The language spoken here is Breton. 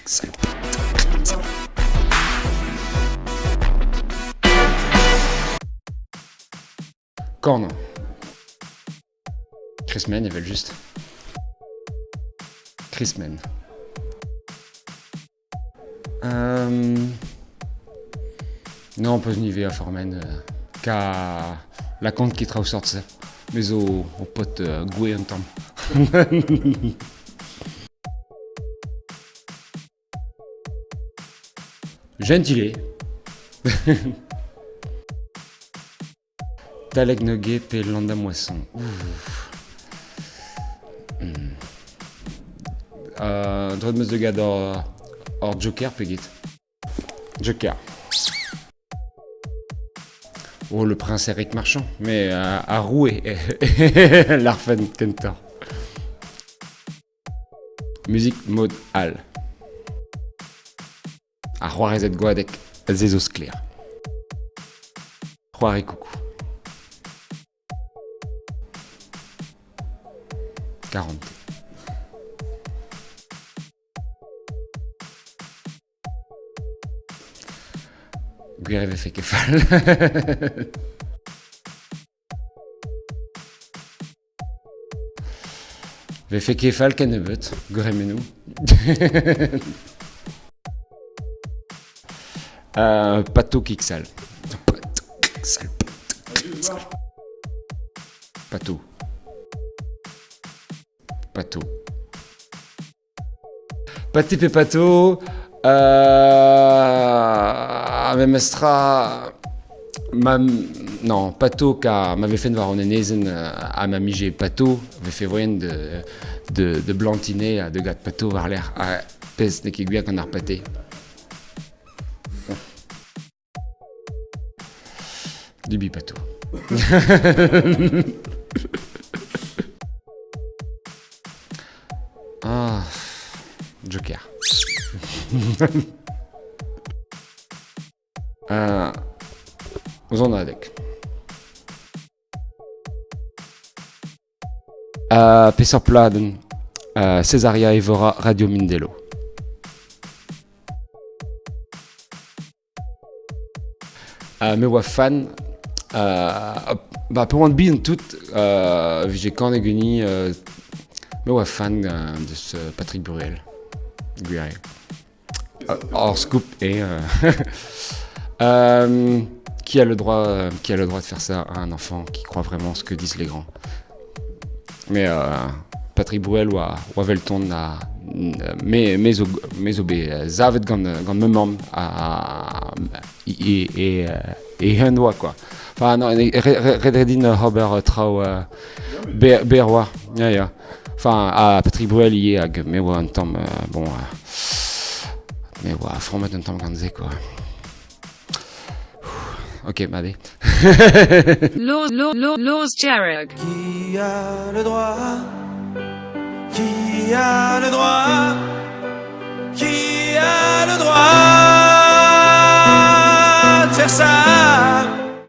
Kixal. Korn. Krismen evel-just. Krismen. Euh... Non, peus ni a formen euh, ka la kont ket traoù sort-se. Me zo o pot euh, gouez un tamm. Gentilé. Talek Noguet pe Landa Moisson. Ouf. Hmm. Euh, droit meus de gad or, or Joker pe get. Joker. Oh, le prince Eric Marchand, mais euh, à rouer l'arfen kentañ. Musique mode all. Ar c'hoarezed goadek se zo sklaer. C'hoari koukou. Karante. Gwir e vefe ket fall. Vefe ket fall kennebeut, gwremennoù. euh, Pato Kiksal. Pato Kiksal. Pato. Pato. Pati pe pato, euh, memestra ma non pato ka ma vefen war an enezenn ha ma mije pato vefe voyen de de, de blantiner ha de gad pato war-lerc'h ha pezh n'eo ket gwir gant ar pate. Dubi pato. ah, Joker. uh, Zonadeg. Uh, peseurt pladenn? Uh, Cesaria Evora, Radio Mindelo. Me oa fan ba pe oan bihan tout vije kanet ganin me oa fan deus Patrick Bruel gwir eo. Hors scoop et qui a le droit qui a le droit de faire ça à un enfant qui croit vraiment ce que disent les grands? Mais Patrick Bruel oa oa 'velton ha me me zo me zo bet savet gant gant ma mamm ha e e e eeun oa quoi. Enfin non ret eo din ober traoù berr oa ya ya. Enfin ha Patrick Bruel ivez hag me oa un tamm bon me oa fromet un tamm gant se quoi. Ok, mat eo. Laws, law, law, laws Gerag. Qui a le droit? Qui a